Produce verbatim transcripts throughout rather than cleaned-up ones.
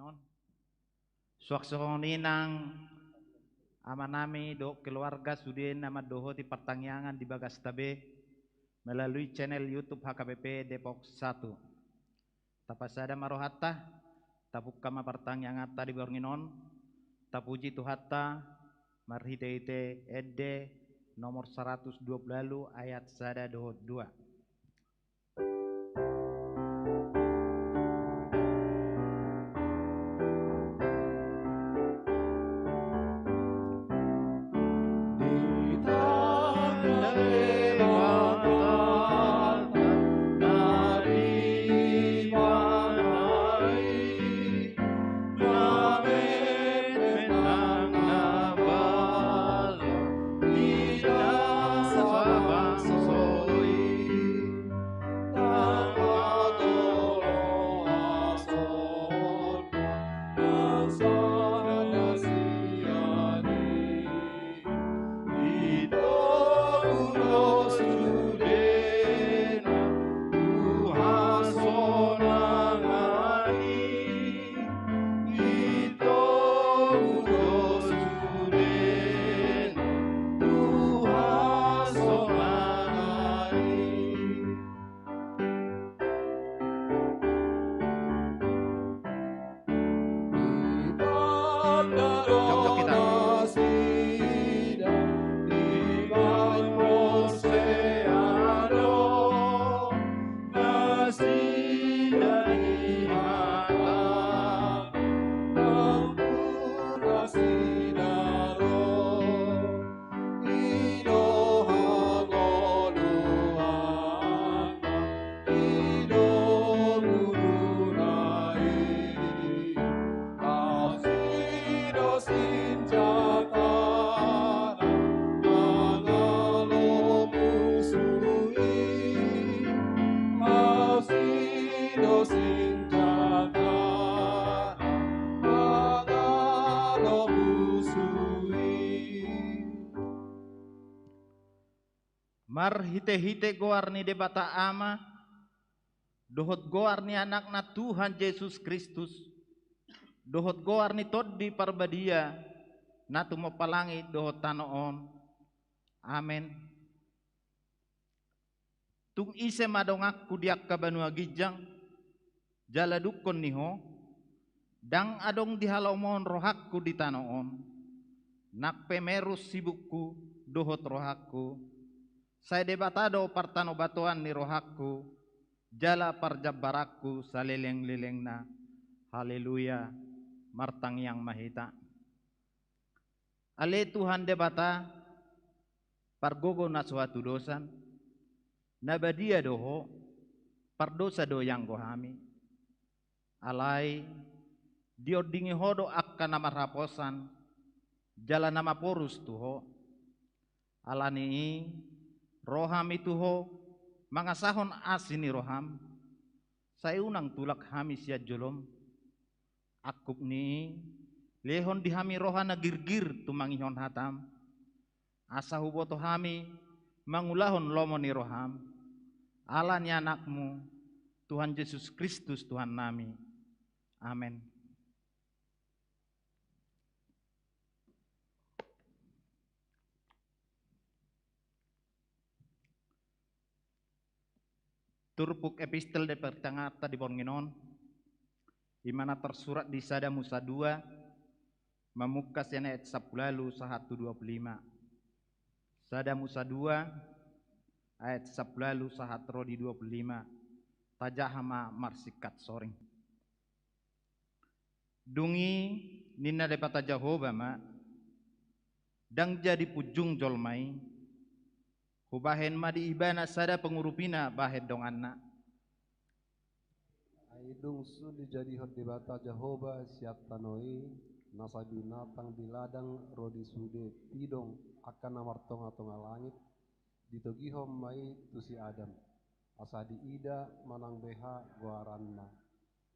Non. Suang songon i nang amanami dohot keluarga sude na mandohoti partangiangan di bagasta be melalui channel YouTube H K B P Depok satu. Tapasada ma rohanta, tapungka ma partangianganta di borngin on, tapuji Tuhanta marhite-hite ende nomor saratus dua pulu ualu ayat sada dohot dua. Marhite-hite goar ni Debata Ama, dohot goar ni Anakna Tuhan Jesus Kristus, dohot goar ni Tondi Parbadia, na tumompa langit dohot tano on. Amen. Tung ise ma donganku di angka banua ginjang, jala dungkon ni ho, ndang adong di halomohon rohangku di tano on, nang pe merus sibukku dohot rohangku, sai Debata do partanobatoan ni rohangku, jala parjambaranku saleleng-lelengna. Haleluya. Martangiang ma hita. Ale Tuhan Debata, pargogo na so hatudosan, na badia do ho, pardosa do ianggo hami. Alai diondingi ho do angka na marhaposan, jala na maporus tu ho. Ala ni i, ro hami tu ho, mangasahon asi ni roham, sai unang tulak hami sian jolom. Angkup ni i, lehon di hami roha na girgir tumangihon hatam, asa huboto hami mangulahon lomo ni roham, ala ni Anakmu, Tuhan Jesus Kristus Tuhannami. Amen. Turpuk epistel di partangianganta di borngin on, i ma na tarsurat di Sada Musa dua, mamungka sian ayat sampulu ualu sahat tu dua pulu lima. Sada Musa dua, ayat sampulu ualu sahat ro di dua pulu lima. Tajaha ma marsingkat soring. Dung i ninna Debata Jahowa ma, ndang jadi punjung jolma i, hubahen ma di ibana sada pangurupina bahen donganna. Ai dung sun dijadihon Debata Jahowa sian tano i, nasa binatang di ladang ro di sude pidong angka na martonga-tonga langit, ditogihon ma i tu si Adam, asa diida manang beha goaranna.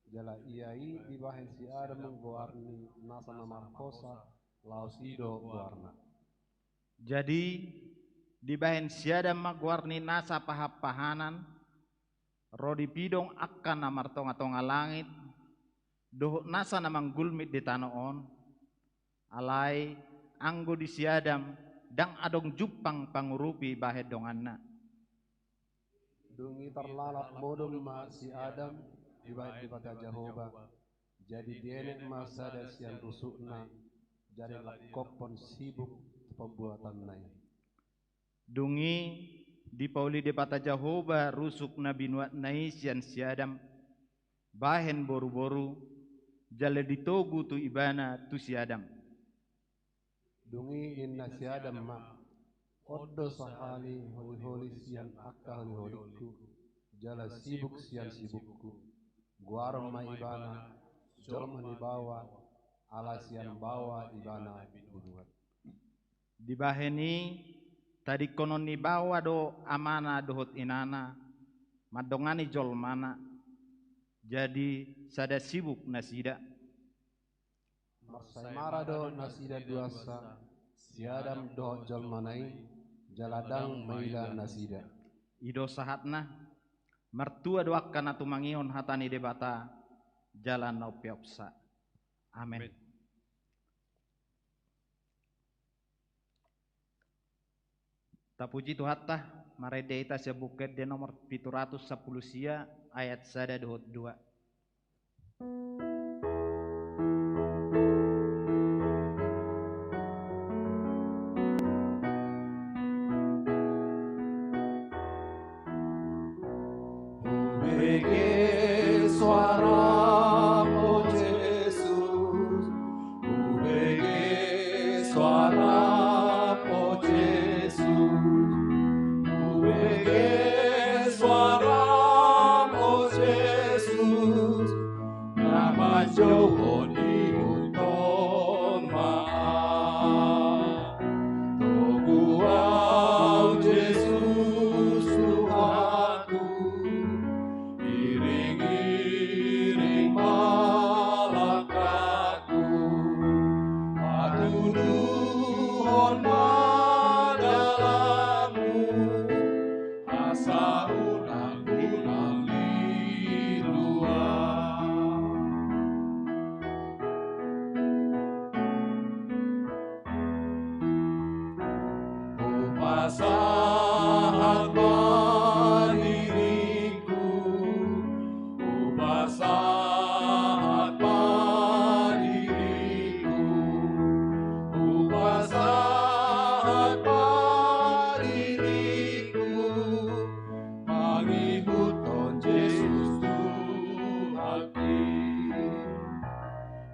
Jala ia i dibahen si Adam goar ni nasa na marhosa, laos i do goarna. Jadi, dibahen si Adam ma goar ni nasa pahan-pahanan, ro di pidong angka na martonga-tonga langit, dohot nasa na manggulmit di tano on, alai anggo di si Adam ndang adong jumpang pangurupi bahen donganna. Dung i tarlalap modom ma si Adam dibahen Debata Jahowa, jadi dienet ma sada sian rusukna, jadi langkophon sibuk tu pambuatanna i. Dung i dipauli Debata Jahowa rusuk na binuatna i sian si Adam, bahen boruboru, jala ditogu tu ibana tu si Adam. Dung i ninna si Adam ma, on do sahali holiholi sian angka holiholingku, jala sibuk sian sibukku. Goaron ma ibana jolma ni baoa, ala sian baoa ibana binuat. Dibahen i, tadingkonon ni baoa do amana dohot inana mandongani jolmana, jadi sada sibuk nasida. Marsaemara do nasida duansa, si Adam dohot jolmana i, jala ndang maila nasida. I do sahatna. Martua do angka na tumangihon hata ni Debata jala na umpeopsa. Amen. Amen. Tapuji Tuhanta, marende hita sian Buku Ende nomor pitu ratus sampulu sia, ayat sada dohot dua. Hubege soaram, o Jesus, hubege soaram, o Jesus, hubege soaram, o Jesus, na manjouhon ihut on ma. Togu au Jesus Tuhanku, iring-iring ma langkangku, patuduhon ma dalanmu, asa unang-unang lilu au. Hupasahat ma diringku, hupasahat ma diringku, hupasahat ma diringku, mangihuthon Jesus Tuhanki.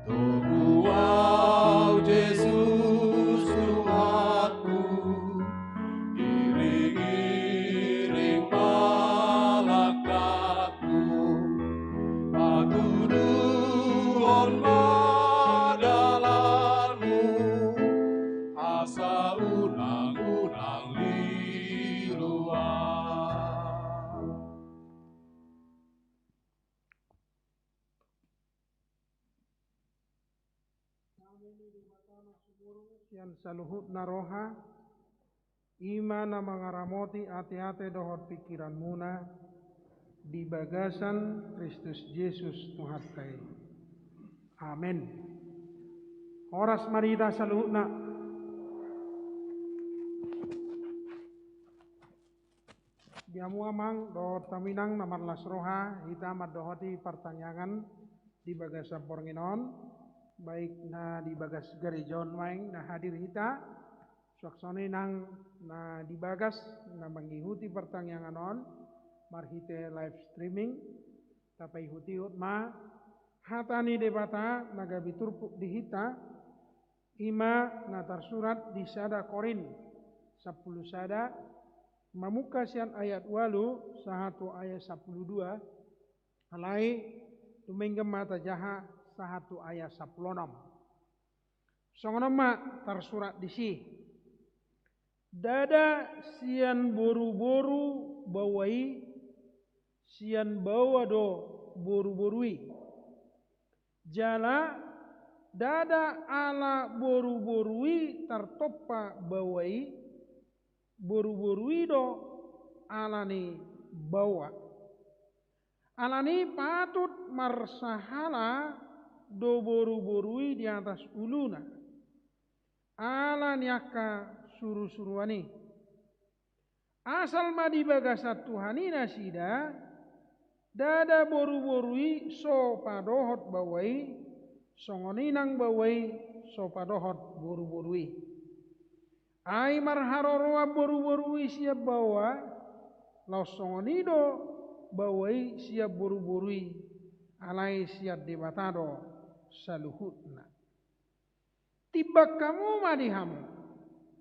Togu au Jesus Tuhanku, iring-iring ma langkangku, patuduhon ma dalanmu, asa unang-unang lilu au. Dame ni Debata na sumurung sian saluhutna roha, i ma na mangaramoti ateate dohot pingkiranmuna di bagasan Kristus Jesus Tuhanta i. Amen. Horas ma di hita saluhutna. Di hamu amang dohot hamu inang na marlas roha, hita mandohoti partangiangan di bagasan borngin on, baik na di bagas gareja on ma inang na hadir hita, suang songon i nang na di bagas na mangihuti partangiangan on marhite live streaming. Tapaihut-ihut ma hata ni Debata na gabe turpuk di hita, i ma na tarsurat di sada Korint sampulu sada, mamungka sian ayat ualu sahat tu ayat sampulu dua, alai dumenggan ma tajaha sahat tu ayat sampulu onom. Songon on ma tarsurat disi: Ndada sian boruboru baoa i, sian baoa do boruboru i. Jala ndada ala boruboru i tartompa baoa i, boruboru i do ala ni baoa. Alani i patut marsahala do boruboru i di atas uluna, ala ni angka surusuruan i. Asal ma di bagasan Tuhan i nasida, ndada boruboru i so padohot baoa i, songon i nang baoa i so padohot boruboru i. Ai marharoroan boruboru i sian baoa, laos songon i do baoa i sian boruboru i, alai sian Debata do saluhutna. Timbang hamu ma di hamu,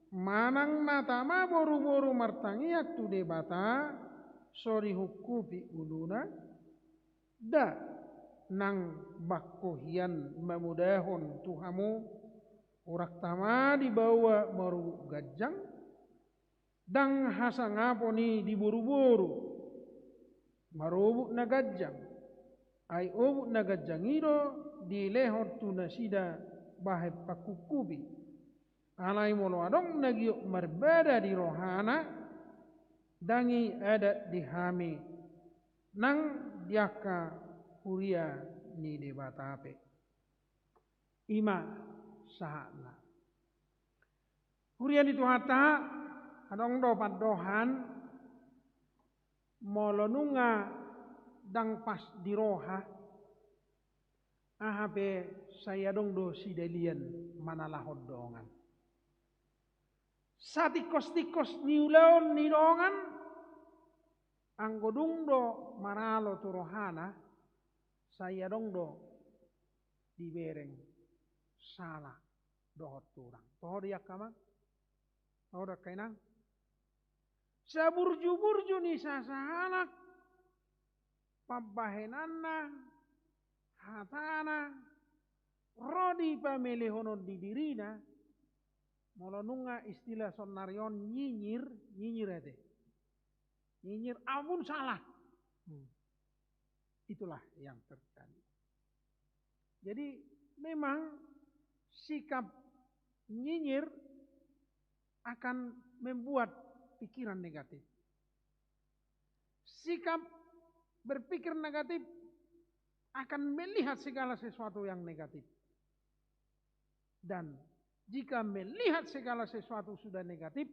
manang na tama boruboru martangiang tu Debata, so dihungkupi uluna? Nda, nang bangko hian mamodahon tu hamu, hurang tama dibaoa marobuk ganjang, ndang hasangapon i di boruboru, marobuk na ganjang, ai obuk na ganjang i do dilehon tu nasida bahen panghungkupi. Alai molo adong na giot marbada di rohana, ndang i adat di hami, nang di angka huria ni Debata pe. I ma sahatna. Huria ni Tuhanta, adong do pandohan, molo nunga ndang pas di roha, aha pe sai adong do sidalian manalahon dongan. Satingkos-tingkos ni ulaon ni dongan, anggo dung do maralo tu rohana, sai adong do dibereng sala dohot hurang. Toho do i angka amang? Toho do angka inang? Saburjuburju ni sasahalak pambahenanna, hatana, ro di pamelehonon ni dirina, molo nunga istilah saonari on nyinyir, nyinyir ate. Nyinyir, amun salah. Hmm. Itulah yang terjadi. Jadi, memang sikap nyinyir akan membuat pikiran negatif. Sikap berpikir negatif akan melihat segala sesuatu yang negatif. Dan jika melihat segala sesuatu sudah negatif,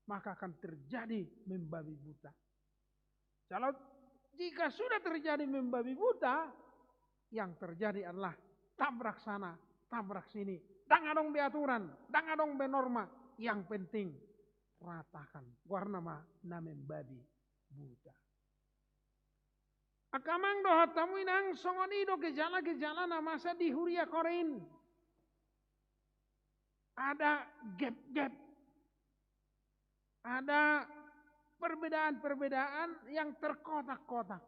maka akan terjadi membabi buta. Kalau jika sudah terjadi membabi buta, yang terjadi adalah tabrak sana, tabrak sini. Ndang adong be aturan, ndang adong be norma. Yang penting ratakan. Goarna ma na membabi buta. Angka amang dohot hamu inang, songon i do gejala-gejala na masa di huria Korint. Ada gap-gap. Ada perbedaan-perbedaan yang terkotak-kotak.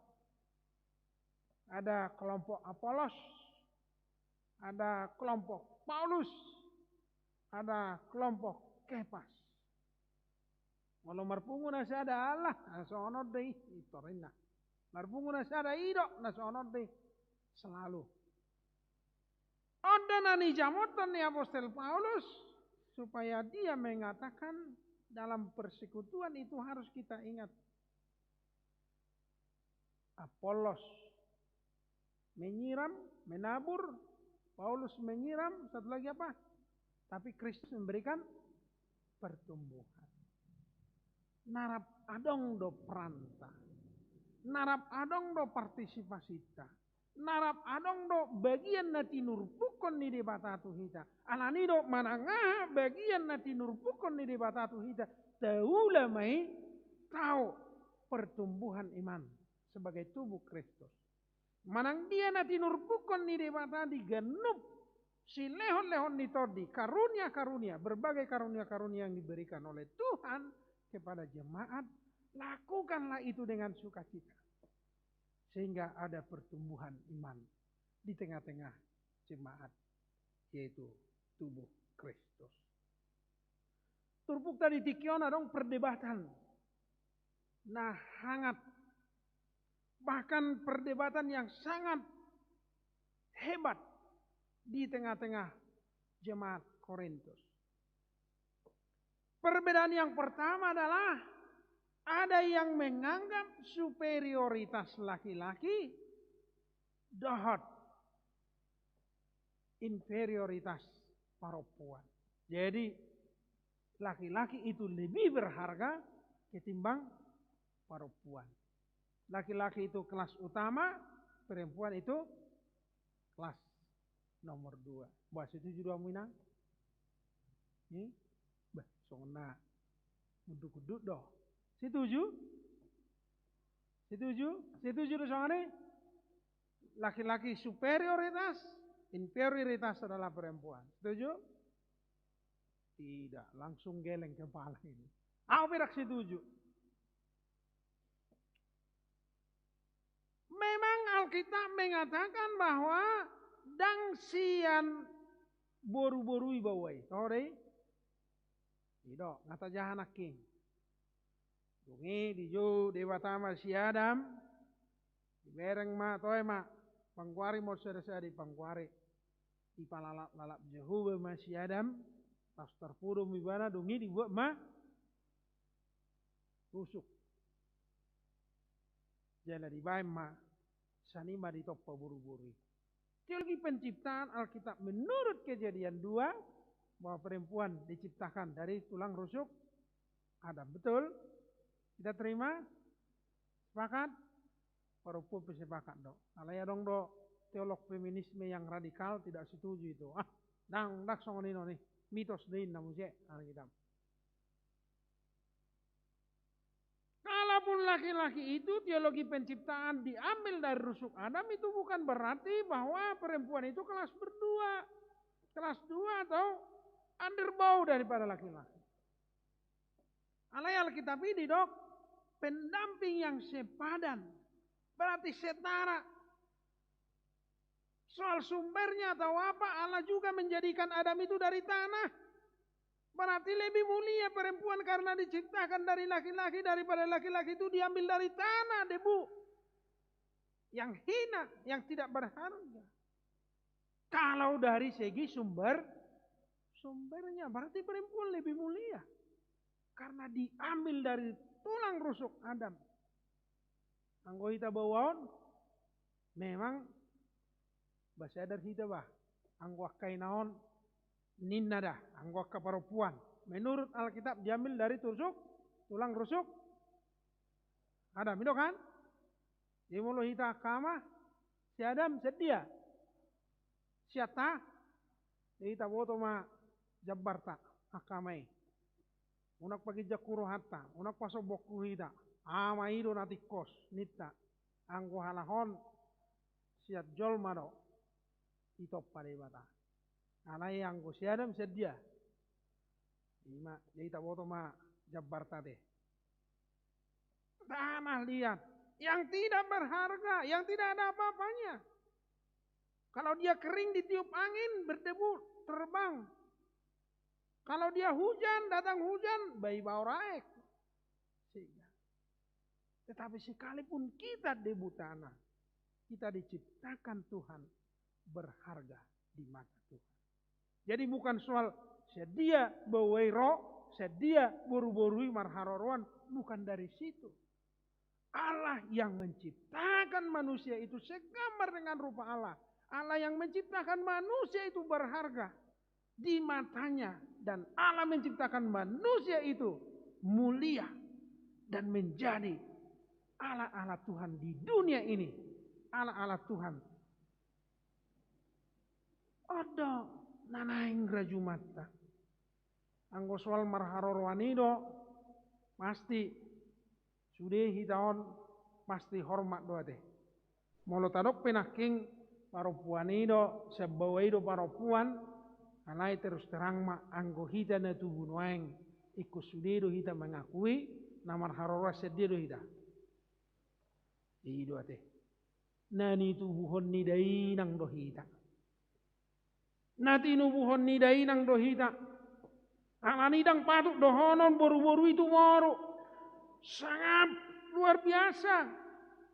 Ada kelompok Apolos, ada kelompok Paulus, ada kelompok Kepas. Molo marpungu na sada Allah, na songon on do i, i torinna. Marpungu na sada i do, na songon on do i. Selalu. On do na nijamothon ni apostel Paulus, supaya dia mengatakan dalam persekutuan itu harus kita ingat. Apolos menyiram, menabur, Paulus menyiram, satu lagi apa? Tapi Kristus memberikan pertumbuhan. Na rap adong do peranta. Na rap adong do partisipasinta. Na rap adong do bagian na tinurpukkon ni Debata tu hita. Alani do manang aha bagian na tinurpukkon ni Debata tu hita, taula ma i, tau pertumbuhan iman sebagai tubuh Kristus. Manang dia na tinurpukkon ni Debata di ganup silehon-lehon ni tondi, karunia-karunia, berbagai karunia-karunia yang diberikan oleh Tuhan kepada jemaat, lakukanlah itu dengan sukacita. Sehingga ada pertumbuhan iman di tengah-tengah jemaat, yaitu tubuh Kristus. Turpukta di tingki on adong perdebatan na hangat, bahkan perdebatan yang sangat hebat di tengah-tengah jemaat Korintus. Perbedaan yang pertama adalah ada yang menganggap superioritas laki-laki dohot inferioritas perempuan. Jadi, laki-laki itu lebih berharga ketimbang perempuan. Laki-laki itu kelas utama, perempuan itu kelas nomor dua. Bah, setuju do hamu, Inang? Hmm? Bah, songon na munduk-unduk do. Setuju? Setuju? Setuju do songon i? Laki-laki superioritas, inferioritas adalah perempuan. Setuju? Tidak, langsung geleng kepala ini. Au pe ndang setuju. Memang Alkitab mengatakan bahwa ndang sian boru-boru i baoa i. Sorry. I do, nga tajaha nangkin. Dung i dijou Debata ma si Adam, dibereng ma, toe ma, panggoari ma on sada-sada i panggoari. Dipalalap-lalap Jahowa ma si Adam, laos tarpodom ibana, dung i dibuat ma rusuk. Jala dibaen ma, sian i ma ditompa boru-boru i. Teologi penciptaan Alkitab menurut Kejadian dua, bahwa perempuan diciptakan dari tulang rusuk Adam. Betul? Kita terima? Sepakat? Perempuan pe sepakat do. Alai adong do teolog feminisme yang radikal tidak setuju itu. Ah, ndang, ndang songon i non i. Mitos do i, na muse Alkitab. Kalaupun laki-laki itu teologi penciptaan diambil dari rusuk Adam, itu bukan berarti bahwa perempuan itu kelas berdua, kelas dua atau underbau daripada laki-laki. Alai Alkitab i didok pendamping yang sepadan, berarti setara. Soal sumbernya atau apa, Allah juga menjadikan Adam itu dari tanah. Berarti lebih mulia perempuan karena diciptakan dari laki-laki daripada laki-laki itu diambil dari tanah, debu. Yang hina, yang tidak berharga. Kalau dari segi sumber, sumbernya, berarti perempuan lebih mulia. Karena diambil dari tulang rusuk Adam. Anggo hita baoa on, memang bah sadar hita bah, anggo angka ina on, ninna da, anggo angka parompuan. Menurut Alkitab diambil dari rusuk, tulang rusuk Adam, i do kan? Jadi molo hita angka ama, si Adam, sian dia? Sian aha? Jadi taboto ma jambarta angka ama i. Unang paginjanghu rohanta, unang pasombonghu hita. Ama i do na tingkos, ninta. Anggo halak on, sian jolma do ditompa Debata. Alai anggo si Adam sian dia? I ma, jadi taboto ma jambarta te. Tanah liat, yang tidak berharga, yang tidak ada apa-apanya. Kalau dia kering, ditiup angin, berdebu, terbang. Kalau dia hujan, datang hujan, bai baor aek. Sehingga. Tetapi sekalipun kita debu tanah, kita diciptakan Tuhan berharga di mata Tuhan. Jadi bukan soal sian dia baoa i ro, sian dia boru-boru i marharoroan, bukan dari situ. Allah yang menciptakan manusia itu segambar dengan rupa Allah. Allah yang menciptakan manusia itu berharga di mata-Nya, dan Allah menciptakan manusia itu mulia dan menjadi alat-alat Tuhan di dunia ini. Alat-alat Tuhan. On do na naeng rajumanta. Anggo soal marharoroan i do, pasti sude hita on pasti hormat do ate. Molo tadok pe nangkin parompuan i do, sian baoa i do parompuan, alai terus terang ma, anggo hita na tubu nuaeng, ingkon sude do hita mengakui, na marharoroan sian dia do hita. I do ate. Na nitubuhon ni dainang do hita. Na tinubuhon ni dainang do hita. Alani i ndang patut dohonon boru-boru i tu boru. Sangat luar biasa.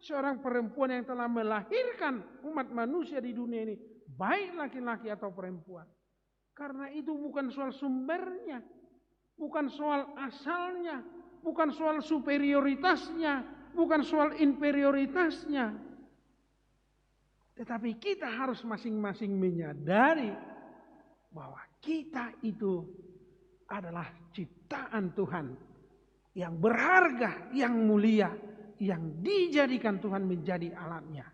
Seorang perempuan yang telah melahirkan umat manusia di dunia ini, baik laki-laki atau perempuan. Karena itu bukan soal sumbernya, bukan soal asalnya, bukan soal superioritasnya, bukan soal inferioritasnya. Tetapi kita harus masing-masing menyadari bahwa kita itu adalah ciptaan Tuhan yang berharga, yang mulia, yang dijadikan Tuhan menjadi alatnya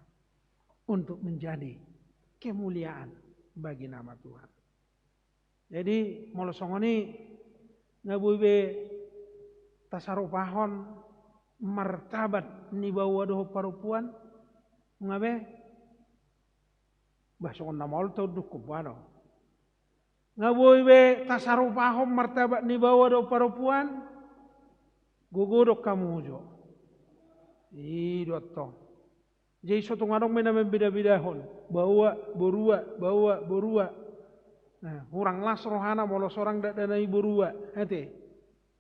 untuk menjadi kemuliaan bagi nama Tuhan. Jadi molo songon i, nga boi be tasarupahon martabat ni baoa dohot parompuan, nga be? Bah, songon na maol taunduk ho ba do. Nga boi be tasarupahon martabat ni baoa dohot parompuan? Gogo do hamu jo. I do antong. Jadi so tung adong be na mambeda-bedahon, baoa, borua, baoa, borua. Nah, hurang las rohana molo sorang dakdanak i borua, ate.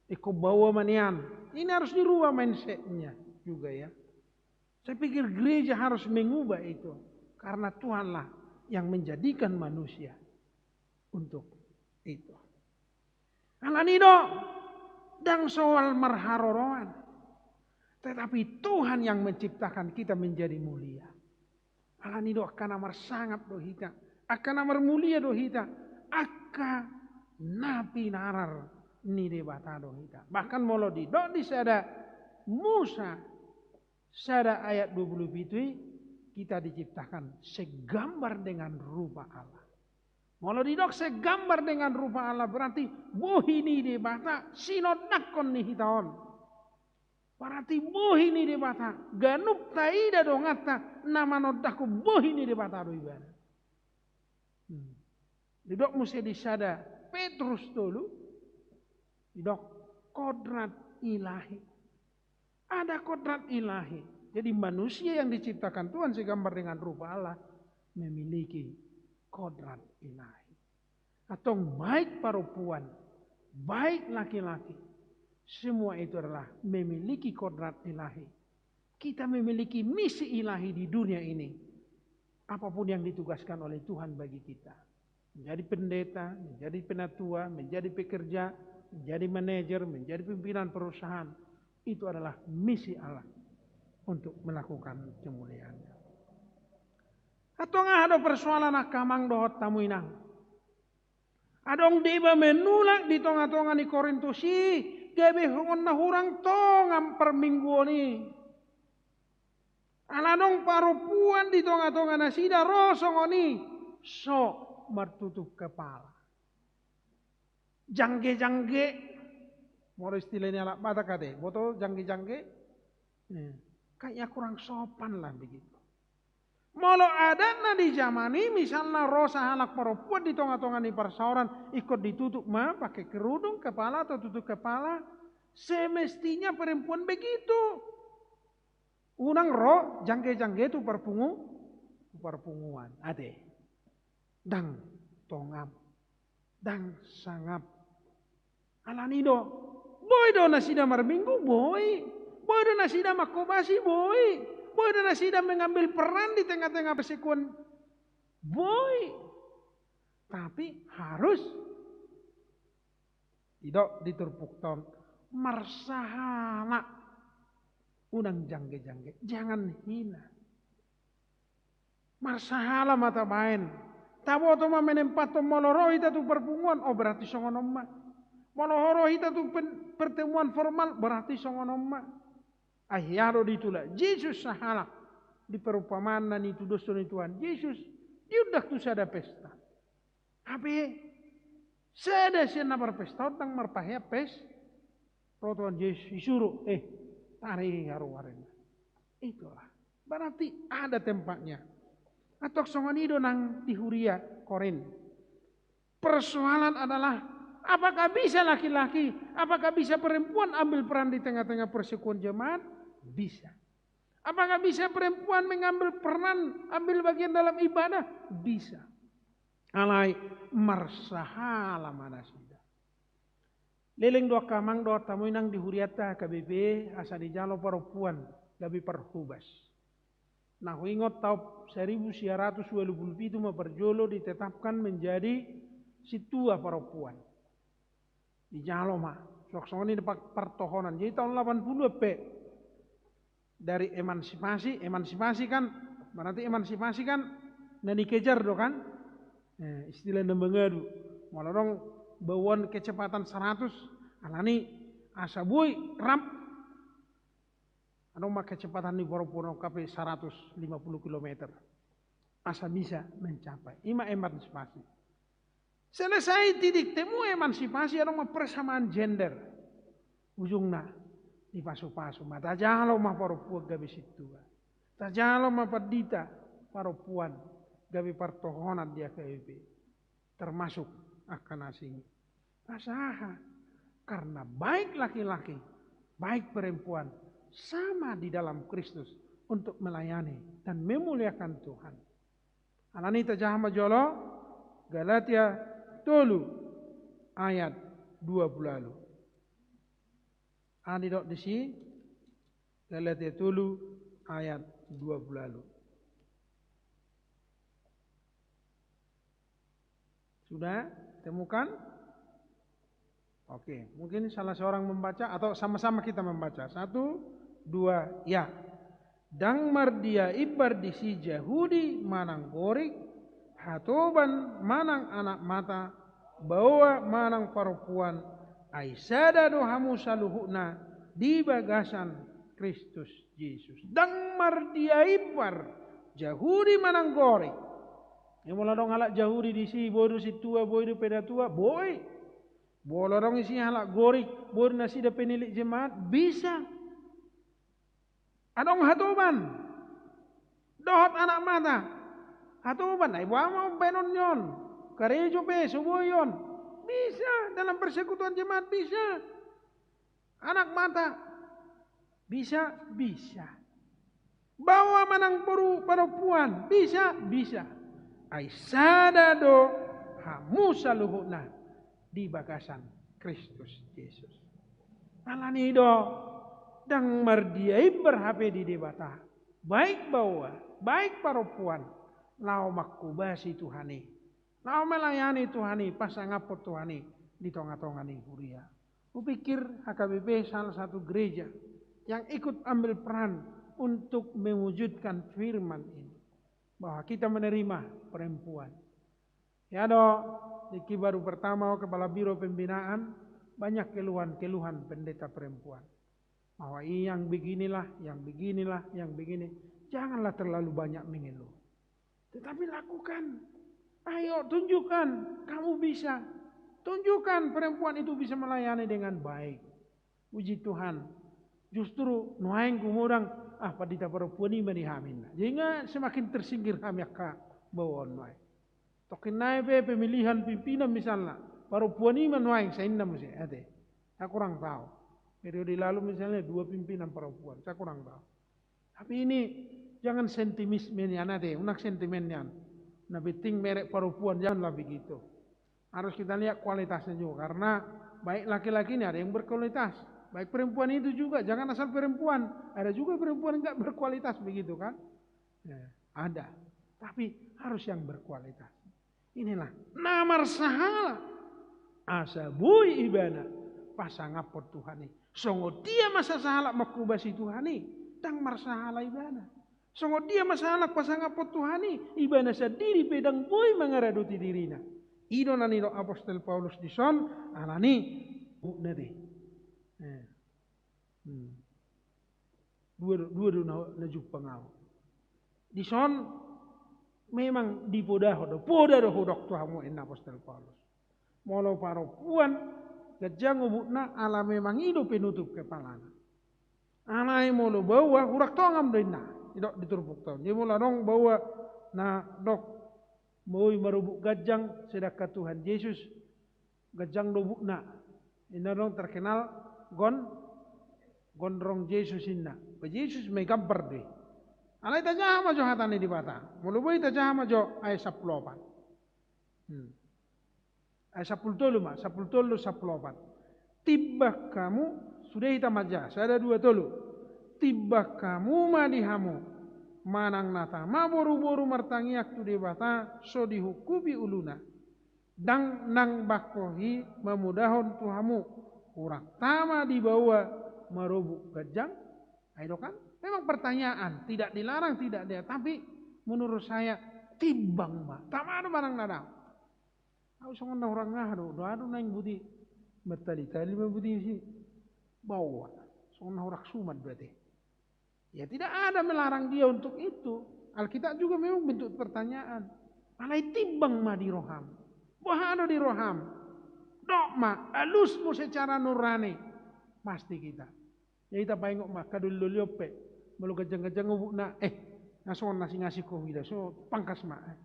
Ingkon baoa ma nian. Ini harus dirubah mindsetnya juga, ya. Saya pikir gereja harus mengubah itu. Karena Tuhanlah yang menjadikan manusia untuk itu. Alani do, ndang soal marharoroan. Tetapi Tuhan yang menciptakan kita menjadi mulia. Alani do angka na marsangap do hita, angka na marmulia do hita, angka na pinarar ni Debata do hita. Bahkan molo didok di sada Musa sada ayat dua puluh pitu i, kita diciptakan segambar dengan rupa Allah. Molo didok segambar dengan rupa Allah, berarti bohi ni Debata sinondangkon ni hita on. Berarti bohi ni Debata, ganup taida donganta na manondangkon bohi ni Debata do ibana. Hmm. Didok muse di sada Petrus tolu, didok kodrat ilahi. Ada kodrat ilahi. Jadi manusia yang diciptakan Tuhan segambar dengan rupa Allah memiliki kodrat ilahi. Antong baik parompuan, baik laki-laki, semua itu adalah memiliki kodrat ilahi. Kita memiliki misi ilahi di dunia ini. Apapun yang ditugaskan oleh Tuhan bagi kita. Menjadi pendeta, menjadi penatua, menjadi pekerja, menjadi manajer, menjadi pimpinan perusahaan. Itu adalah misi Allah untuk melakukan kemuliaan-Nya. Antong aha do persoalan angka amang dohot hamu inang? Adong deba menulak di tonga-tonga ni Korintus i, gabe songon na hurang tonga parmingguon i. Ala adong parompuan di tonga-tonga nasida ro songon i, so martutup kepala. Jangge-jangge. Molo istilah ni halak Batak ate, boto jangge-jangge. Eh, kayaknya kurang sopan lah begitu. Molo adatna di zaman i, misalna ro sahalak parompuan di tonga-tonga ni parsaoran, ingkon ditutup ma pakai kerudung kepala atau tutup kepala, semestinya perempuan begitu. Unang ro jangge-jangge tu parpungu, tu parpunguan. Ate. Ndang tongam. Ndang sangap. Alani do, boi do nasida marminggu, boi. Boi do nasida manghobasi, boi. Boi do nasida mengambil peran di tengah-tengah persekutuan, boi. Tapi harus, didok di turpukta on, marsahala. Unang jangge-jangge, jangan hina. Marsahala ma tabaen. Taboto ma menempathon, molo ro hita tu parpunguan, oh, berarti songon on ma. Molo ro hita tu pen-, pertemuan formal, berarti songon on ma. Ai hea do ditulak Jesus sahalak di perumpamaan na nitudoshon ni Tuhan Jesus, diundang tu sada pesta. Hape sada sian na marpesta on ndang marpahean pes-, ro Tuhan Jesus, disuru, eh, tari haruarenna. Itulah. Berarti ada tempatnya. Antong songon i do nang di huria Korint. Persoalan adalah, apakah bisa laki-laki, apakah bisa perempuan ambil peran di tengah-tengah persekutuan jemaat? Bisa. Apakah bisa perempuan mengambil peran, ambil bagian dalam ibadah? Bisa. Alai marsahala ma nasida. Leleng do angka amang dohot hamu inang di hurianta H K B P, asa dijalo parompuan gabe parhobas. Na huingot taon seribu sia ratus ualu pulu pitu ma parjolo ditetapkan menjadi sintua parompuan. Dijalo ma. Suang songon i di par-, partohonan. Jadi taon lapan puluhan pe. Dari emansipasi, emansipasi kan Berarti emansipasi kan na dikejar do kan? Eh, istilah na mangadu. Molo adong bauan kecepatan seratus, alani asa boi rap. Adong ma kecepatan ni parompuan on hape seratus lima puluh kilometer. Asa bisa mencapai. Ima emansipasi. Selesai titik temu emansipasi, adong ma persamaan gender. Ujungna, dipasupasu ma, tajalo ma parompuan gabe sintua. Tajalo ma pandita parompuan gabe partohonan di H K B P. Termasuk angka na asing. Asa aha? Karena baik laki-laki, baik perempuan, sama di dalam Kristus untuk melayani dan memuliakan Tuhan. Alani tajaha ma jolo, Galatia tolu ayat dua puluh ualu. Aha didok disi? Galatia tolu ayat dua puluh ualu. Sudah temukan? Oke, mungkin salah seorang membaca atau sama-sama kita membaca. Satu, dua, ya. Ndang mardia imbar disi Jahudi manang Gorik, hatoban manang anak mata, baoa manang parompuan, ai sada do hamu saluhutna di bagasan Kristus Jesus. Ndang mardia imbar Jahudi manang Gorik. Ia molo adong halak Jahudi disi, boi do sintua, boi do penatua, boi. Molo adong disi halak Gorik, boi do nasida penilik jemaat, bisa. Adong hatoban dohot anak mata. Hatoban, ai boha ma umbahenon ni on? Karejo pe so boi on. Bisa, dalam persekutuan jemaat bisa. Anak mata. Bisa, bisa. Baoa manang boru parompuan, bisa, bisa. Ai sada do hamu saluhutna di bagasan Kristus Jesus. Alani do, ndang mardia imbar hape di Debata, baik baoa, baik parompuan, laho manghobasi Tuhan i, laho melayani Tuhan i, pasangaphon Tuhan i di tonga-tonga ni huria. Hupikir H K B P salah satu gereja yang ikut ambil peran untuk mewujudkan firman ini, bahwa kita menerima perempuan. Ya do, di ki baru pertama, kepala biro pembinaan, banyak keluhan-keluhan pendeta perempuan. Bahwa yang beginilah, yang beginilah, yang begini. Janganlah terlalu banyak mengeluh. Tetapi lakukan. Ayo, tunjukkan kamu bisa. Tunjukkan perempuan itu bisa melayani dengan baik. Puji Tuhan. Justru nuaeng gumodang, ah, pandita parompuan i ma di hami. Jadi nga semakin tersinggir hami angka baoa on nuaeng. Tongkin nai pe pemilihan pimpinan misalna, parompuan i ma nuaeng, sai ninna muse, ate. Saya kurang tahu. Periode lalu misalnya dua pimpinan perempuan, saya kurang tahu. Tapi ini jangan sentimisme nian, ate, unang sentimen nian. Na penting merek parompuan, janganlah begitu. Harus kita lihat kualitasnya juga, karena baik laki-laki ini ada yang berkualitas, baik perempuan itu juga, jangan asal perempuan, ada juga perempuan nggak berkualitas begitu kan. Ya, ada. Tapi harus yang berkualitas. Inilah na marsahala asa boi ibana pasangaphon Tuhan i. Songon dia ma sasahalak manghobasi Tuhan i, ndang marsahala ibana. Songon dia ma sahalak pasangaphon Tuhan i, ibana sandiri pe ndang boi mangaradoti dirina. I do na nidok apostel Paulus dison, alani, na te. Eh. Hmm. Dua do, dua do na, na jumpang ahu. Dison memang dipodahon do, poda do hudok tu hamu, ninna apostel Paulus. Molo parompuan, ganjang obukna ala memang i do penutup kepalana. Alai molo baoa, hurang tonga do ninna, didok di turpukta on. Jadi molo adong baoa na dok, boi marobuk ganjang, sedangkan Tuhan Jesus ganjang do obukna. Ninna dong terkenal gon, gondrong Jesus ninna. Ba Jesus ma i gambar do i. Alai tajaha ma jo hata ni Debata. Molo boi tajaha ma jo ayat sampulu opat. Hmm. Ayat sampulu tolu ma, sampulu tolu, sampulu opat. Timbang hamu, sude hita ma ja, sada dua tolu. Timbang hamu ma di hamu, manang na tama boruboru martangiang tu Debata, so dihungkupi uluna. Ndang nang bangko i mamodahon tu hamu, hurang tama di baoa marobuk ganjang? Ai do kan? Memang pertanyaan, tidak dilarang, tidak dia, tapi Menurut saya, timbang ma. Tama do barang na dao. Au songon na hurang aha do, do adu naeng buti. Martali-tali ma buti si. Bawa. Songon na hurang suman berarti. Ya tidak ada melarang dia untuk itu. Alkitab juga memang bentuk pertanyaan. Alai timbang ma di roham. Boha do di roham. Dok ma, alus mu secara nurani. Pasti kita. Jadi tapaingot ma, kadoli-doli on pe. Molo ganjang-ganjang ubukna, eh, na songon na singasing ho hida, so pangkas ma. Eh,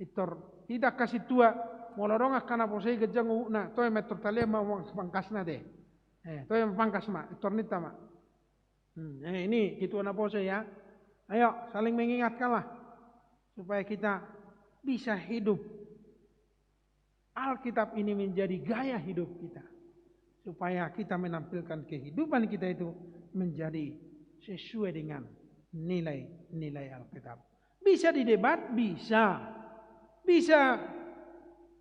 itor, hita angka sintua, molo adong angka na poso i ganjang ubukna, toe ma itor talian ma pangkasna te. Eh, toe ma pangkas ma, itor ninta ma. Hmm, eh, ini ketua na poso ya. Ayo, saling mengingatkanlah. Supaya kita bisa hidup. Alkitab ini menjadi gaya hidup kita. Supaya kita menampilkan kehidupan kita itu menjadi sesuai dengan nilai-nilai Alkitab. Bisa didebat, bisa. Bisa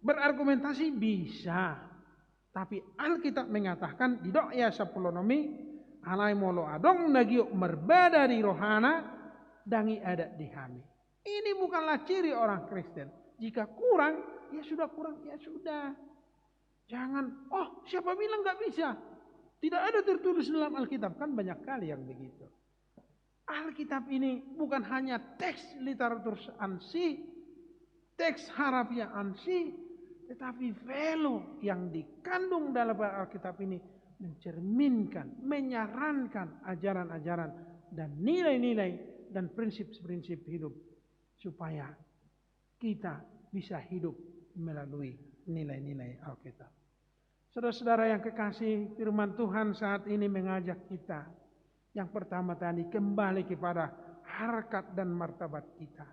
berargumentasi, bisa. Tapi Alkitab mengatakan, didok ayat sampulu onom i, alai molo adong na giot marbada di rohana, ndang i adat di hami. Ini bukanlah ciri orang Kristen. Jika kurang, ya sudah kurang, ya sudah. Jangan, "Oh, siapa bilang nggak bisa? Tidak ada tertulis dalam Alkitab." Kan banyak kali yang begitu. Alkitab ini bukan hanya teks literatur ansih, teks harafiah ansih, tetapi value yang dikandung dalam Alkitab ini mencerminkan, menyarankan ajaran-ajaran dan nilai-nilai dan prinsip-prinsip hidup supaya kita bisa hidup melalui nilai-nilai Alkitab. Saudara-saudara yang kekasih, firman Tuhan saat ini mengajak kita. Yang pertama tadi, kembali kepada harkat dan martabat kita.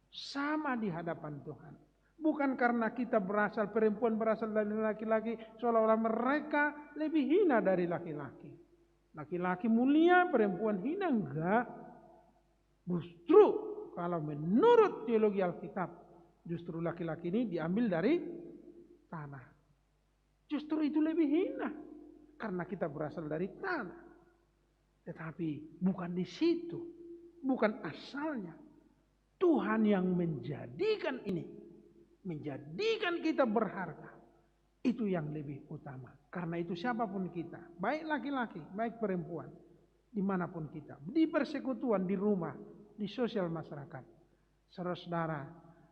Sama di hadapan Tuhan. Bukan karena kita berasal, perempuan berasal dari laki-laki, seolah-olah mereka lebih hina dari laki-laki. Laki-laki mulia, perempuan hina, enggak. Justru kalau menurut teologi Alkitab, justru laki-laki ini diambil dari tanah. Justru itu lebih hina, karena kita berasal dari tanah. Tetapi bukan di situ, bukan asalnya. Tuhan yang menjadikan ini, menjadikan kita berharga. Itu yang lebih utama. Karena itu siapapun kita, baik laki-laki, baik perempuan, dimanapun kita, di persekutuan, di rumah, di sosial masyarakat, saudara-saudara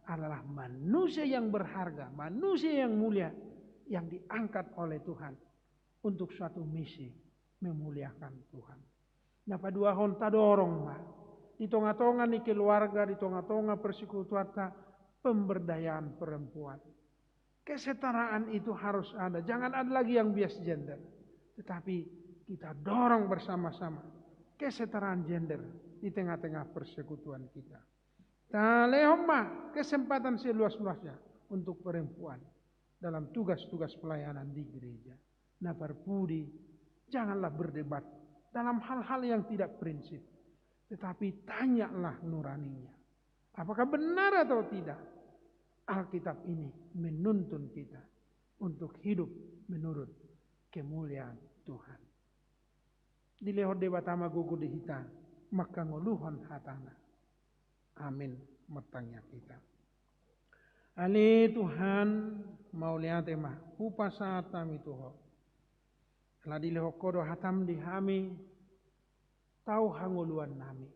adalah manusia yang berharga, manusia yang mulia, yang diangkat oleh Tuhan untuk suatu misi memuliakan Tuhan. Na paduahon, tadorong ma di tonga-tonga ni keluarga, di tonga-tonga persekutuanta, pemberdayaan perempuan. Kesetaraan itu harus ada. Jangan ada lagi yang bias gender. Tetapi kita dorong bersama-sama kesetaraan gender di tengah-tengah persekutuan kita. Talehon ma kesempatan seluas-luasnya untuk perempuan dalam tugas-tugas pelayanan di gereja. Na parpudi, janganlah berdebat dalam hal-hal yang tidak prinsip, tetapi tanyalah nuraninya. Apakah benar atau tidak? Alkitab ini menuntun kita untuk hidup menurut kemuliaan Tuhan. Dilehon Debata ma gogo di hita mangkangoluhon hatana. Amin. Martangiang hita. Ale Tuhan, mauliate ma, hupasahat hami tu Ho. Ala dilehon Ho do hatam di hami, tau hangoluannami.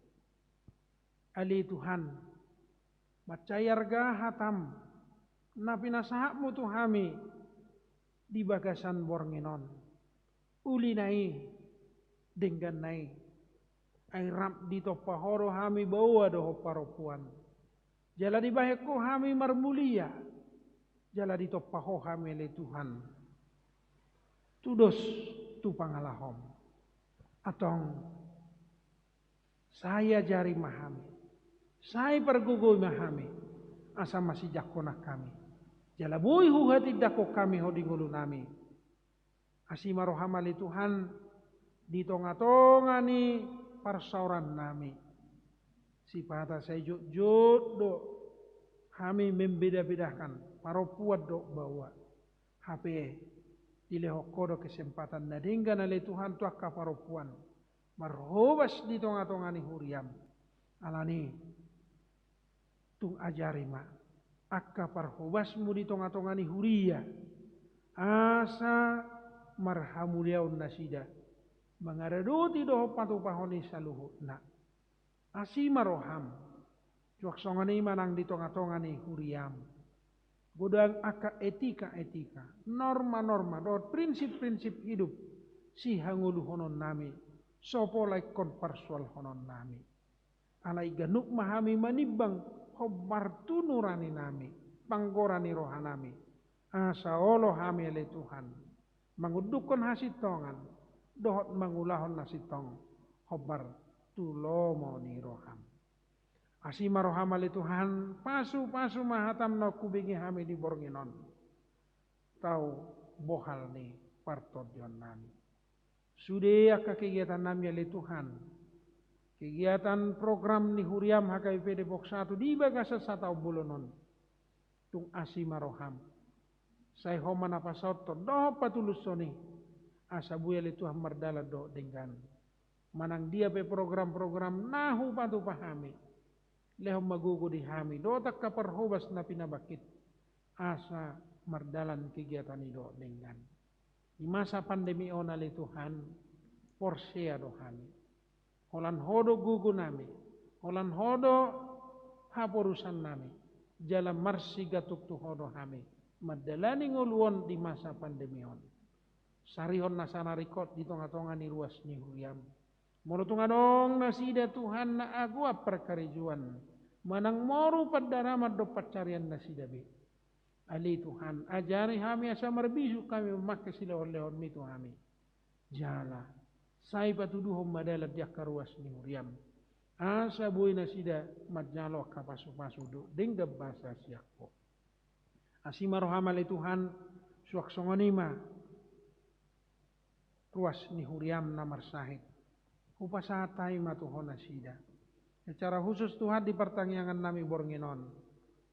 Ale Tuhan, mansai arga hatam na pinasahatmu tu hami di bagasan borngin on. Ulina i, dengganna i, ai rap ditompa Ho do hami baoa dohot parompuan. Jala dibahen Ho hami marmulia, jala ditompa Ho hami ale Tuhan. Tudos tu pangalahom. Antong, sai ajari ma hami, sai pargogoi ma hami, asa masijak honan hami. Jala boi huhatindangkon hami Ho di ngolunami. Asi ma roham ale Tuhan, di tonga-tonga ni parsaorannami. Sipata sai jotjot do hami membeda-bedakan parompuan dohot baoa. Hape dilehon Ho do kesempatan na denggan ale Tuhan tu angka parompuan marhobas di tonga-tonga ni huriam. Alani Tung ajari ma angka parhobasmu di tonga-tonga ni huria, asa marhamuliaon nasida mangaradoti dohot patupahon i saluhutna. Asi ma roham, suang songon i ma nang di tonga-tonga ni huriam. Godang angka etika-etika, norma-norma, dohot prinsip-prinsip hidup sihangoluhononnami, so pola ingkon parsoalhononnami. Alai ganup ma hami manimbang hombar tu nuraninami, panggora ni rohanami, asa olo hami ale Tuhan mangundukhon hasintongan dohot mangulahon na sintong hombar tu lomo ni roham. Asi ma roham ale Tuhan, pasu-pasu ma hatam na hubege hami di borngin on. Tau bohal ni partondionnami. Sude angka kegiatannami ale Tuhan, kegiatan program ni huriam H K B P Depok satu di bagasan sataon bolon on, tung asi ma roham. Sai Ho ma na pasaothon dohot patulushon i, asa boi ale Tuhan mardalan dohot denggan. Manang dia pe program-program na hupatupa hami, lehon ma gogo di hami dohot angka parhobas na pinabangkit, asa mardalan kegiatan i dohot denggan. Di masa pandemi on ale Tuhan, porsea do hami. Holan Ho do gogonami, holan Ho do haporusannami, jala marsigantung tu Ho do hami mandalani ngolu on di masa pandemi on. Sarihon nasa na ringkot di tonga-tonga ni ruas ni huriam. Molo tung adong nasida Tuhan na agoan parkarejoan, manang moru pandaraman dohot pansarian nasida be, ale Tuhan, ajari hami asa marbisuk hami mamangke silehon-lehonmi tu hami. Jala sai patuduhon ma dalan di angka ruas ni huriam, asa boi nasida manjalo angka pasu-pasu dohot denggan basa sian Ho. Asi ma roham ale Tuhan, suang songon i ma ruas ni huriam na marsahit. Hupasahat hami ma tu Ho nasida. Secara khusus Tuhan di partangiangannami borngin on,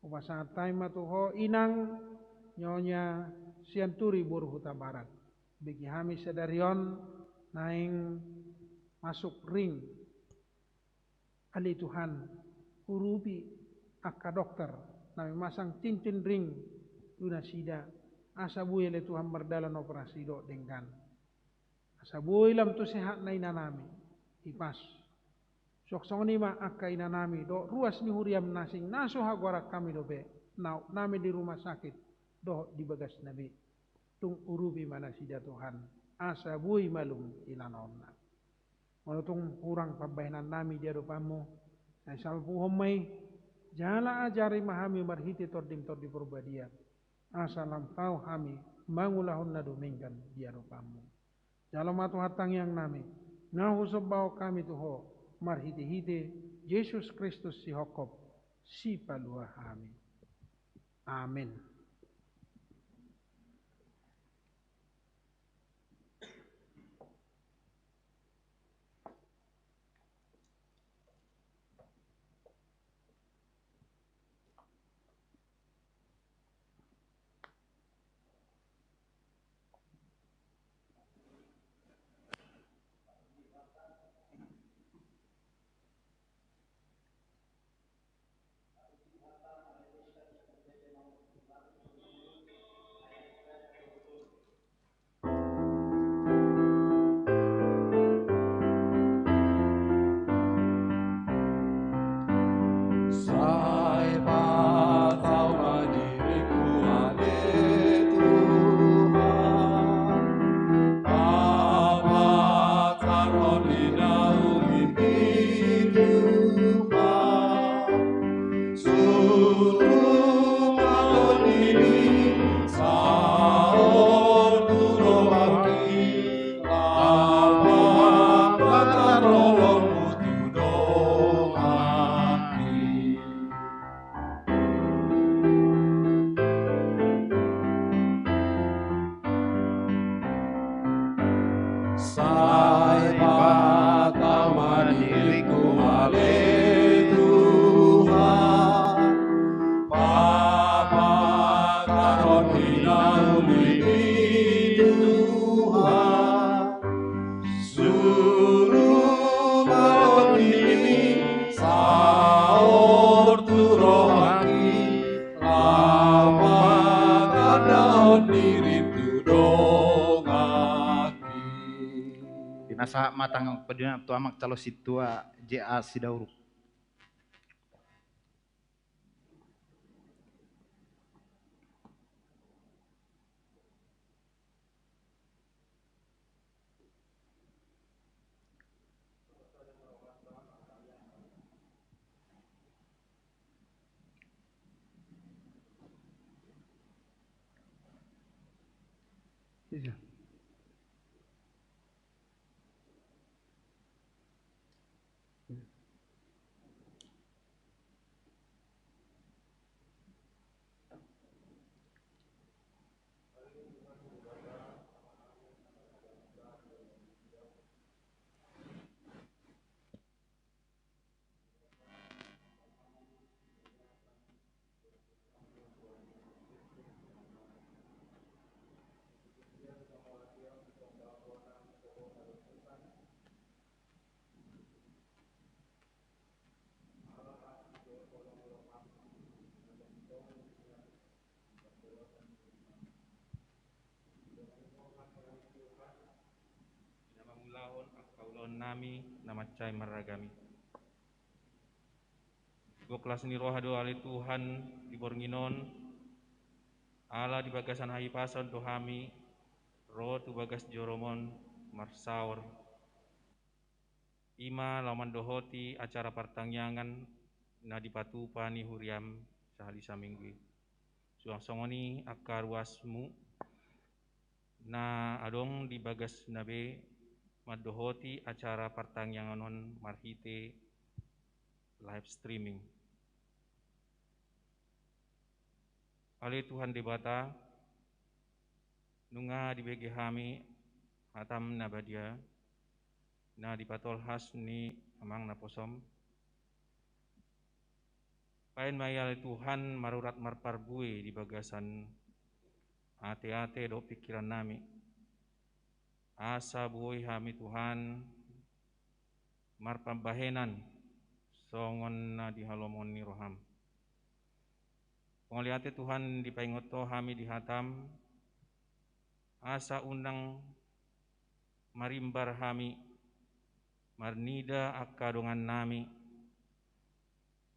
hupasahat hami ma tu Ho inang Nyonya Sianturi boru Hutabarat. Bege hami sadari on naeng masuk ring. Ale Tuhan, urupi angka dokter na mamasang tintin ring tu nasida, asa boi ale Tuhan mardalan operasi dohot denggan. Asa boi lam tu sehatna inanami, hipas. Suang songon i ma angka inanami dohot ruas ni huriam na asing na so hagoaran hami dope, na aupnami di rumah sakit dohot di bagasna be. Tung urupi ma nasida Tuhan, asa boi malum ilanaonna. Molo tung hurang pambahenannami di adopanmu, sai salpuhon ma i, jala ajari ma hami marhite Tondim Tondi Parbadia, asa lam tau hami mangulahon na dumenggan di adopanmu. Jalo ma Tuhan tangiangnami, na husombahon hami tu Ho, marhite-hite Jesus Kristus sihophop, Sipalua hami. Amen. Sai patau ma diringku ale Tuhan, papatar Ho di naung i Tuhan. Surung ma Ho di saor tu donganki, lam papatar holongmu tu donganki. Sai patau ma diringku ale Tuhan, papatar Ho di naung Sahat ma tangan padinan tu amang calo sintua J A Sidauruk. Iya. Na mangulahon angka ulaon nami na mansai marragam i. Gok las ni roha do ale Tuhan di borngin on, ala di bagasan hahipason do hami ro tu bagas joroMon marsaor. I ma laho mandohoti acara partangiangan na dipatupa ni huriaM sahali saminggu i. Suang songon i angka ruasMu na adong di bagasna be mandohoti acara partangiangan on marhite live streaming. Ale Tuhan Debata, nunga dibege hami hataM na badia, na dipatolhas ni Amang naposoM. Baen ma i ale Tuhan marurat marparbue di bagasan ateate dohot pingkiran nami. Asa boi hami Tuhan marpambahenan songon na di halomoan ni rohaM. Mauliate Tuhan dipaingot Ho hami di hataM, asa unang marimbar hami marnida angka dongan nami,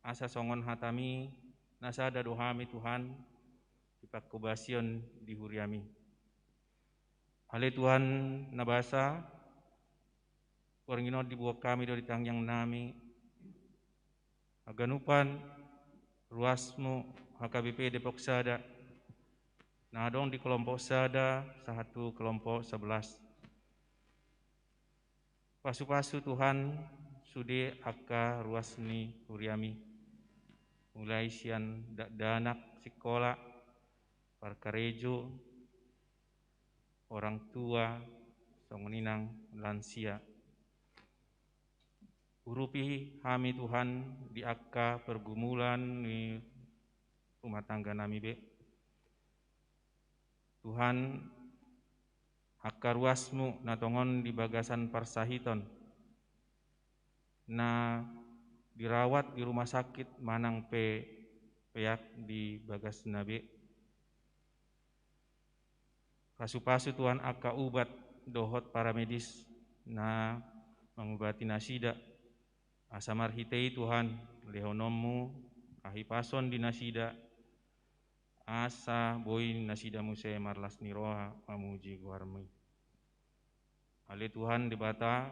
asa songon hataMi na sada do hami Tuhan, di panghobasion di huriaMi. Ale Tuhan na basa, borngin on diboan hami do di tangiang nami haganupan ruasMu H K B P Depok Sada, na adong di kelompok sada sahat tu kelompok sebelas. Pasupasu Tuhan sude angka ruas ni huriaMi, mulai sian dakdanak sikola, parkarejo, orang tua, songon i nang lansia. Urupi hami Tuhan di angka pergumulan ni rumah tangga nami be. Tuhan, angka ruasMu na tongon di bagasan parsahiton, na dirawat di rumah sakit manang pe peak di bagasna be. Pasupasu Tuhan angka ubat dohot paramedis na mangubati nasida, asa marhite i Tuhan lehononMu hahipason di nasida, asa boi nasida muse marlas ni roha mamuji goarMi. Ale Tuhan Debata,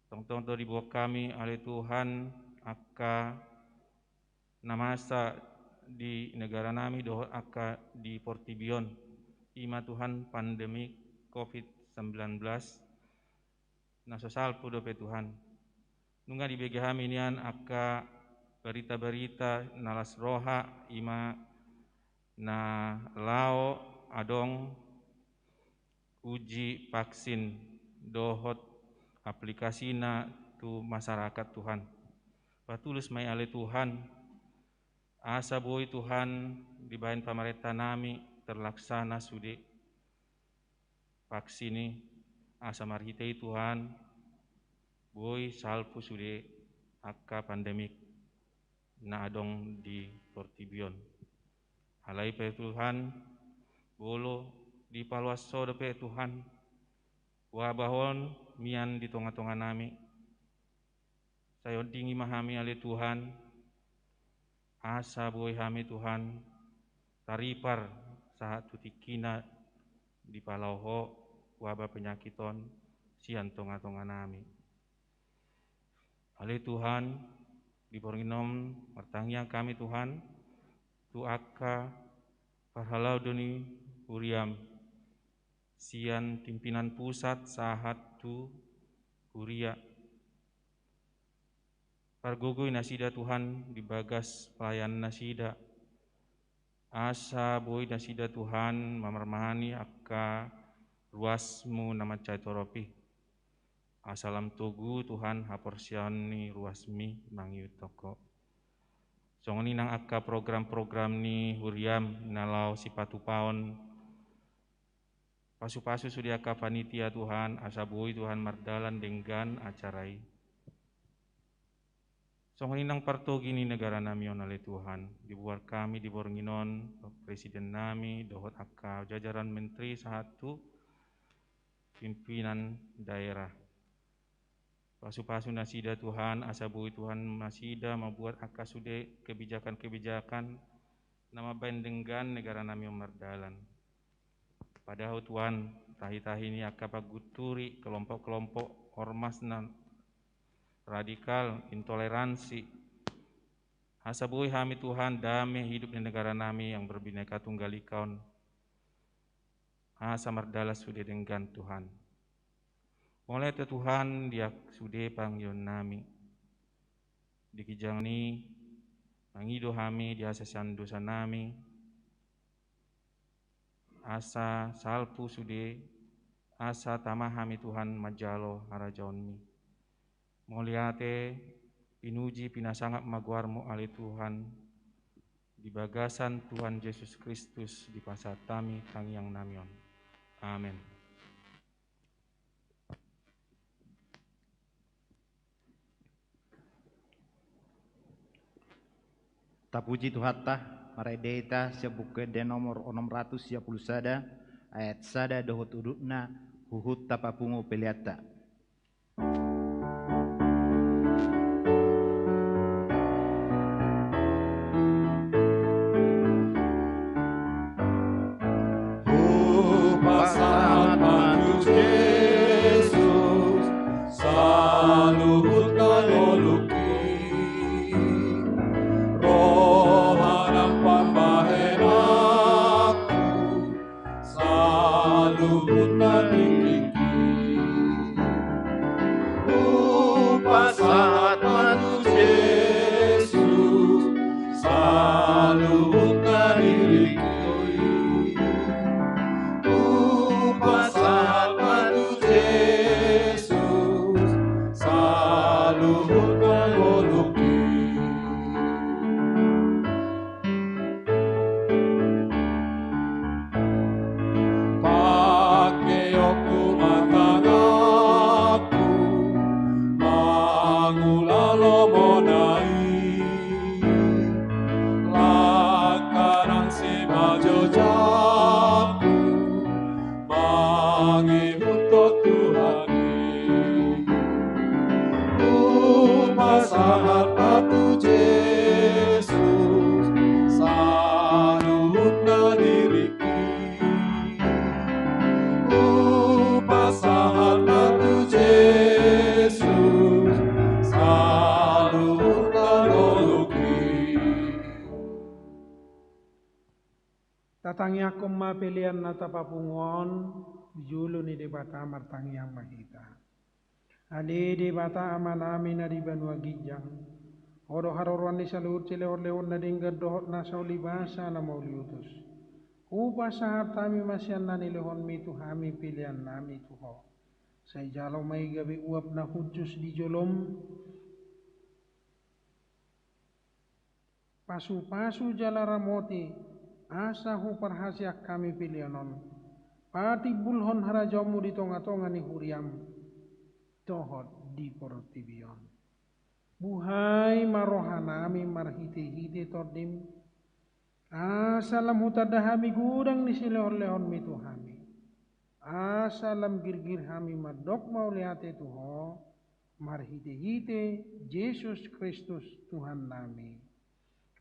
tongtong do diboan hami ale Tuhan angka na masa di negara nami dohot angka di portibi on, i ma Tuhan pandemi covid sembilan belas, na so salpu dope Tuhan. Nunga dibege hami nian angka barita-barita na las roha, i ma na laho adong uji vaksin dohot aplikasina tu masyarakat Tuhan. Patulus ma i ale Tuhan, asa boi Tuhan dibaen pamarenta nami terlaksana sude vaksin i, asa marhite i Tuhan boi salpu sude angka pandemik na adong di portibi on. Alai pe Tuhan, molo dipaloas Ho dope Tuhan wabah on, mian di tonga-tonga nami. Sai ondingi ma hami ale Tuhan, asa boi hami Tuhan taripar sahat tu tingkina dipalaho Ho waba penyakit on sian tonga-tonga nami. Ale Tuhan, di borngin on martangiang hami Tuhan, tu angka parhalado ni huriaM, sian pimpinan pusat sahat tu huria. Pargogoi nasida Tuhan di bagas pelayanan nasida. Asa boi nasida Tuhan mamarmahani angka ruasMu na mansai torop i. Asa lam togu Tuhan haporseaon ni ruasMi mangihut Ho. Songon i nang angka program-program ni huriaM na laho sipatupaon. Pasu-pasu sude angka panitia Tuhan, asa boi Tuhan mardalan denggan acara i. Songon i nang partogi ni negara nami on ale Tuhan, dibuat hami di borngin on, presiden nami, dohot angka jajaran menteri sahat tu pimpinan daerah. Pasu-pasu nasida Tuhan, asa boi Tuhan nasida mambuat angka sude kebijakan-kebijakan na mambaen denggan negara nami on mardalan. Padahal Tuhan, tahi-tahi ni angka panggunturi kelompok-kelompok ormas na radikal, intoleransi. Asa boi hami Tuhan dame hidup di negara nami yang berbineka tunggal ika on. Asa mardalan sude denggan Tuhan. Mauliate Tuhan di sude pangidoan nami. Di ginjang ni mangido hami di hasesaan dosa nami. Asa salpu sude, asa tama hami Tuhan manjalo harajaonMi. Mauliate, pinuji, pinasangap ma goarMu ale Tuhan, di bagasan Tuhan Jesus Kristus dipasahat hami tangiang nami on. Amen. Tapuji Tuhanta, marende hita sian Buku Ende nomor onom ratus sia pulu sada, ayat sada dohot udutna, huhut tapapungu peleanta. Hupasahat ma tu Jesus saluhut na ngolungki, roha nang pambahenanku saluhutna di tingki. Hupasahat ma tu Jesus saluhutna diringki. Hupasahat ma tu Jesus saluhutna ngolungki. Pangkeonku ma tanganku mangula lomona i, langkatangku ma jojak mangihuthon Tuhan i. Hupasahat ma tu Jesus saluhutna diringki. Hupasahat ma tu Jesus saluhutna ngolungki. Tatangiangkon ma pelean na tapapungu on. Di jolo ni Debata martangiang ma hita. Ale Debata Amanami na di banua ginjang, Ho do haroroan ni saluhut silehon-lehon na denggan dohot na saulibasa na mauliutus. Hupasahat hami ma sian na nilehonMi tu hami peleannami tu Ho. Sai jalo ma i gabe uap na hushus di joloM. Pasu-pasu jala ramoti, asa huparhaseang hami pelean on patimbulhon harajaonMu di tonga-tonga ni huriaM dohot di portibi on. Buhai ma rohanami marhite-hite TondiM, asa lam hutanda hami godang ni silehon-lehonMi tu hami. Asa lam girgir hami mandok mauliate tu Ho, marhitehite Jesus Kristus Tuhannami.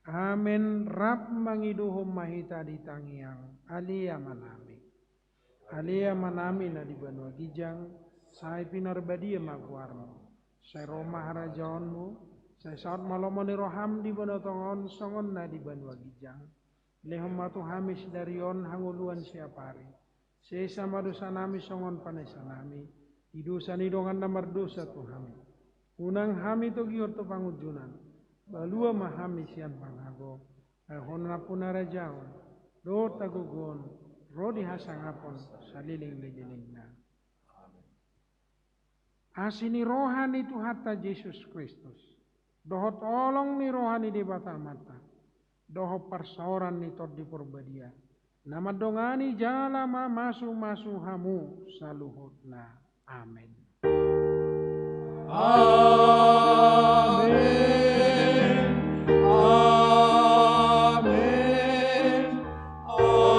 Amen. Rap mangidohon ma hita di tangiang. Ale Amanami. Ale Amanami na di banua ginjang, sai pinarbadia ma goarMu. Sai ro ma harajaonMu, sai saut ma lomo ni rohaM di banua tonga on songon na di banua ginjang. Lehon ma tu hami sadari on hangoluan siapari. Sesa ma dosanami songon panesanami di dosa ni dongan na mardosa tu hami. Unang hami togihon tu pangunjunan. Palua ma hami sian pangago. Ai Ho do nampuna harajaon dohot hagogoon ro di hasangapon saleleng ni lelengna. Asi ni roha ni Tuhanta Jesus Kristus, dohot holong ni roha ni Debata Amanta, dohot parsaoran ni Tondi Parbadia, na mandongani jala mamasumasu hamu saluhutna. Amen. Amen. Amen. Amen.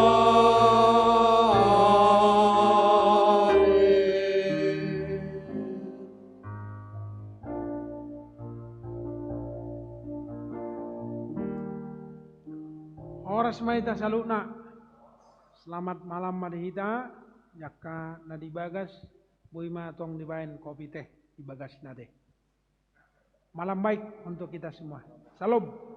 Horas ma hita saluhutna. Selamat malam ma di hita. Jala na di bagas, boi ma tong dibaen kopi teh di bagasna teh. Malam baik untuk kita semua. Salam.